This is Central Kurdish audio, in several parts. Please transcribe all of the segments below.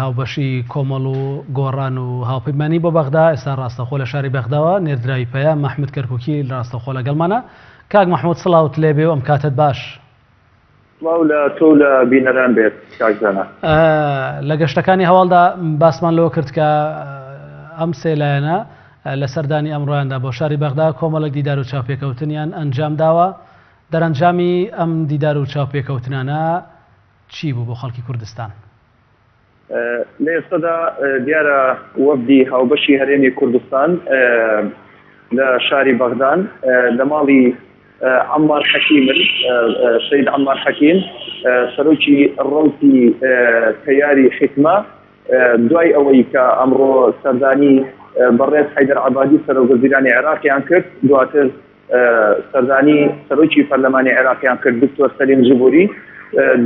هاوبەشی کۆمەڵ و گۆڕان و هاوپەیمانی بۆ بەغدا، ئێستا ڕاستەوخۆ لە شاری بەغداوە نێردراوی پەیام مەحمود کەرکوکی ڕاستەوخۆ لەگەڵمانە. کاک مەحمود سڵاوت لێبێ و ئەم کاتەت باش. سڵاو لە تۆ و لە بینەران بێت کاک زانا. لە گەشتەکانی هەواڵدا باسمان لەوە کرد کە ئەم سێ لایەنە لە سەردانی ئەمڕۆیاندا بۆ شاری بەغدا کۆمەڵێک دیدار و چاوپێکەوتنیان ئەنجام داوە، دەرەنجامی ئەم دیدار و چاوپێکەوتنانە چی بوو بۆ خەڵکی کوردستان؟ لە ئێستادا دیارە وەفدی هاوبەشی هەرێمی کوردستان لە شاری بەغدان لە ماڵی عەممار حەکیمن، سەید عەممار حەکیم سەرۆکی ڕەوتی تەیاری حیکمە دوای ئەوەی کە ئەمڕۆ سەردانی بەڕێز حەیدەر عەبادی سەرۆکوەزیرانی عێراقیان کرد دواتر سەردانی سەرۆکی پەرلەمانی عێراقیان کرد دکتۆر سەلیم جبوری،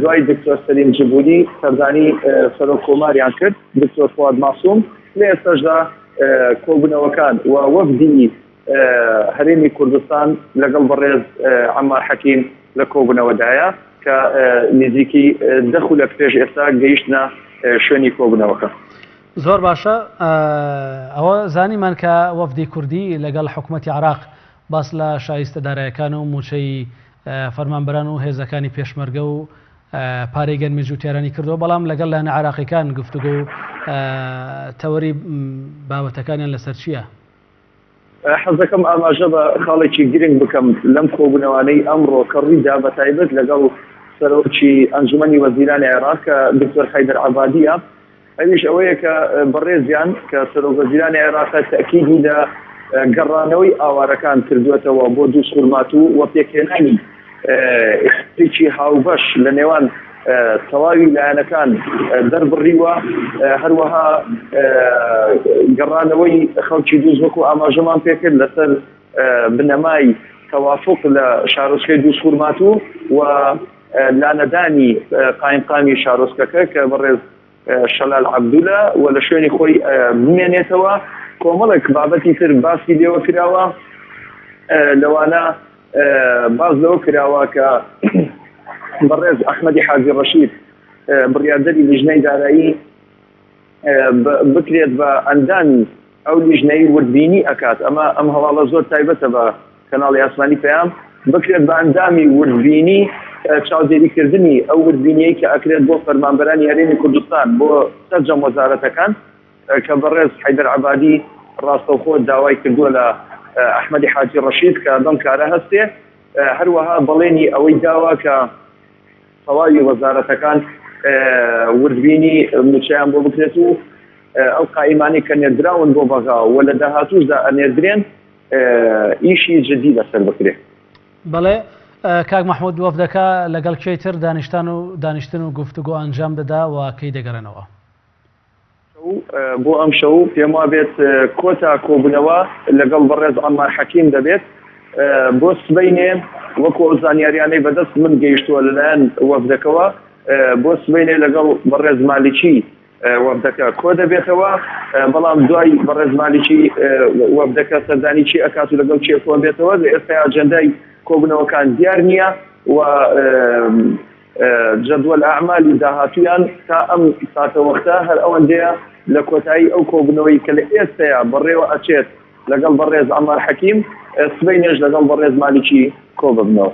دوای دکتۆر سەلیم جبوری سەردانی سەرۆک کۆماریان کرد دکتۆر فواد مەعسوم، لە ئێستاشدا کۆبوونەوەکان و وەفدی هەرێمی کوردستان لەگەڵ بەڕێز عەمار حەکیم لە کۆبوونەوەدایە کە نزیکی دە خولەک پێش ئێستا گەیشتنە شوێنی کۆبوونەوەکە. زۆر باشە ئەوە زانیمان کە وەفدی کوردی لەگەڵ حکومەتی عراق باس لە شایستە دارایەکان و موچەی فەرمانبەران و هێزەکانی پێشمەرگە و پارەی گەنمی جوتیارانی کردووە بەڵام لەگەڵ لایەنە عراقیەکان گفتوگۆ و تەوەری بابەتەکانیان لەسەر چییە؟ حەزدەکەم ئاماژە بە خاڵێکی گرنگ بکەم لەم کۆبوونەوانەی ئەمڕۆ کە ڕوویدا بە تایبەت لەگەڵ سەرۆکی ئەنجومەنی وەزیرانی عێراق کە دکتۆر حەیدەر عەبادیە ئەویش ئەوەیە کە بەڕێزیان کە سەرۆک وەزیرانی عێراقە تەئکیدی لە گەڕانەوەی ئاوارەکان کردووەتەوە بۆ دووزخورماتوو و پێکهێنانی ئێکی هاوبەش لە نێوان تەواوی لایەنەکان دەربڕیوە هەروەها گەڕانەوەی خەڵکی دووز وەکو ئاماژەمان پێکرد لەسەر بنەمای تەوافق لە شارۆچکەی دووزخورماتوو و لانەدانی قایمقامی شارۆچکەکە کە بەڕێز شەلال عەبدولە و لە شوێنی خۆی بمێنێتەوە کۆمەڵێک بابەتی تر باسی لێوە کراوە لەوانە باس لەوە کراوە کە بەڕێز ئەحمەدی حاجی ڕەشید بڕیاردەری لیژنەی دارایی بکرێت بە ئەندامی ئەو لیژنەی وردبینی ئەکات ئەمە ئەم هەواڵە زۆر تایبەتە بە کەناڵی ئاسمانی پەیام بکرێت بە ئەندامی وردبینی چاودێریکردنی ئەو وردبینیەی کە ئەکرێت بۆ فەرمانبەرانی هەرێمی کوردستان بۆ سەرجەم وەزارەتەکان کە بەڕێز حەیدەر عەبادی ڕاستەوخۆ داوای کردووە لە ئەحمەدی حاجی ڕەشید کە بەم کارە هەستێ هەروەها بەڵێنی ئەوەی داوە کە تەواوی وەزارەتەکان وردبینی مووچەیان بۆ بکرێت و ئەو قائیمانەی کە نێردراون بۆ بەغا و لە داهاتووشدا ئەنێردرێن ئیشی جدی لەسەر بکرێت. بەڵێ کاک مەحمود وەفدەکە لەگەڵ کێی تر دانیشتان و دانیشتن و گفتوگۆ ئەنجام دەدا و کەی دەگەڕێنەوە؟ بۆ ئەمشەو پێم وابێت کۆتا کۆبوونەوە لەگەڵ بەڕێز عەممار حەکیم دەبێت بۆ سبەینێ وەکو ئەو زانیاریانەی بەدەست من گەیشتووە لەلایەن وەفدەکەوە بۆ سبەینێ لەگەڵ بەڕێز مالیکی وەفدەکە کۆ دەبێتەوە بەڵام دوای بەڕێز مالیکی وەفدەکە سەردانی چی ئەکات و لەگەڵ کێ کۆ بێتەوە لە ئێستا ئەجەندای کۆبوونەوەکان دیار نییە و جەدوەل ئەعمالی داهاتوویان تا ئەم ساتەوەختە هەر ئەوەندەیە لە کۆتایی ئەو کۆبوونەوەی کە لە ئێستەیا بەڕێوە ئەچێت لەگەڵ بەڕێز عەمار حەکیم سبەینێش لەگەڵ بەڕێز مالیکی کۆببنەوە.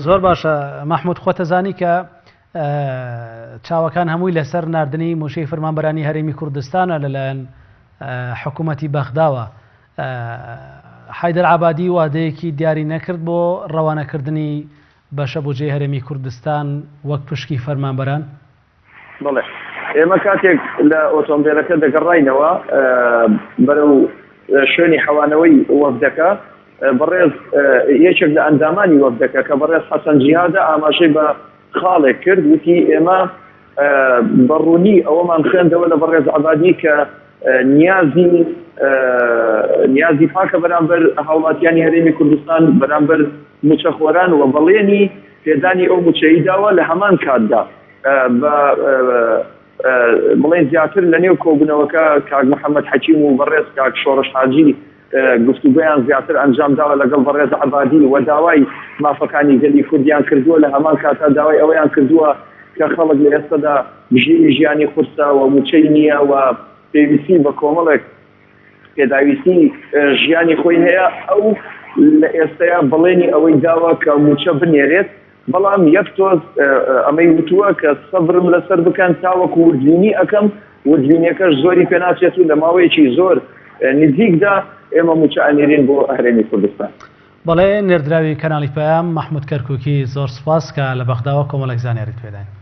زۆر باشە مەحمود خۆتەزانی کە چاوەکان هەمووی لەسەر ناردنی مووچەی فەرمانبەرانی هەرێمی کوردستانە لەلایەن حکوومەتی بەغداوە. حەیدەر عەبادی وادەیەکی دیاری نەکرد بۆ ڕەوانەکردنی بەشە بودجەی هەرێمی کوردستان وەک پشکی فەرمانبەران؟ بەڵێ ئێمە کاتێک لە ئۆتۆمبێلەکە دەگەڕاینەوە بەرەو شوێنی حەوانەوەی وەفدەکە بەڕێز یەکێک لە ئەندامانی وەفدەکە کە بەڕێز حەسەن جیهادە ئاماژەی بە خاڵێک کرد وتی ئێمە بە ڕوونی ئەوەمان خوێندەوە لە بەڕێز عەبادی کە نیازی نیازی پاکە بەرامبەر هاوڵاتیانی هەرێمی کوردستان بەرامبەر موچەخۆران و بەڵێنی پێدانی ئەو موچەی داوە لە هەمان کاتدا بە بڵێن زیاتر لە نێو کۆبوونەوەکە کاک محەممەد حەکیم و بەڕێز کاک شۆڕش حاجی گفتوگۆیان زیاتر ئەنجام داوە لەگەڵ بەڕێز عەبادی و داوای مافەکانی گەلی کوردیان کردووە لە هەمان کاتا داوای ئەوەیان کردووە. کە خەڵک لە ئێستەدا بژێوی ژیانی قورسە و مووچەی نییە و پێویستی بە کۆمەڵێک پێداویستی ژیانی خۆی هەیە، ئەو لە ئێستەیا بەڵێنی ئەوەی داوە کە مووچە بنێرێت، بەڵام یەک تۆز ئەمەی وتووە کە سەبرم لەسەر بکەن تاوەکو وردبینی ئەکەم، وردبینیەکەش زۆری پێناچێت و لە ماوەیەکی زۆر نزیکدا ئێمە مووچە ئەنێرین بۆ هەرێمی کوردستان. بەڵێ نێردراوی کەناڵی پەیام، مەحمود کەرکوکی زۆر سوپاس کە لە بەغداوە کۆمەڵێک زانیاریت پێداین.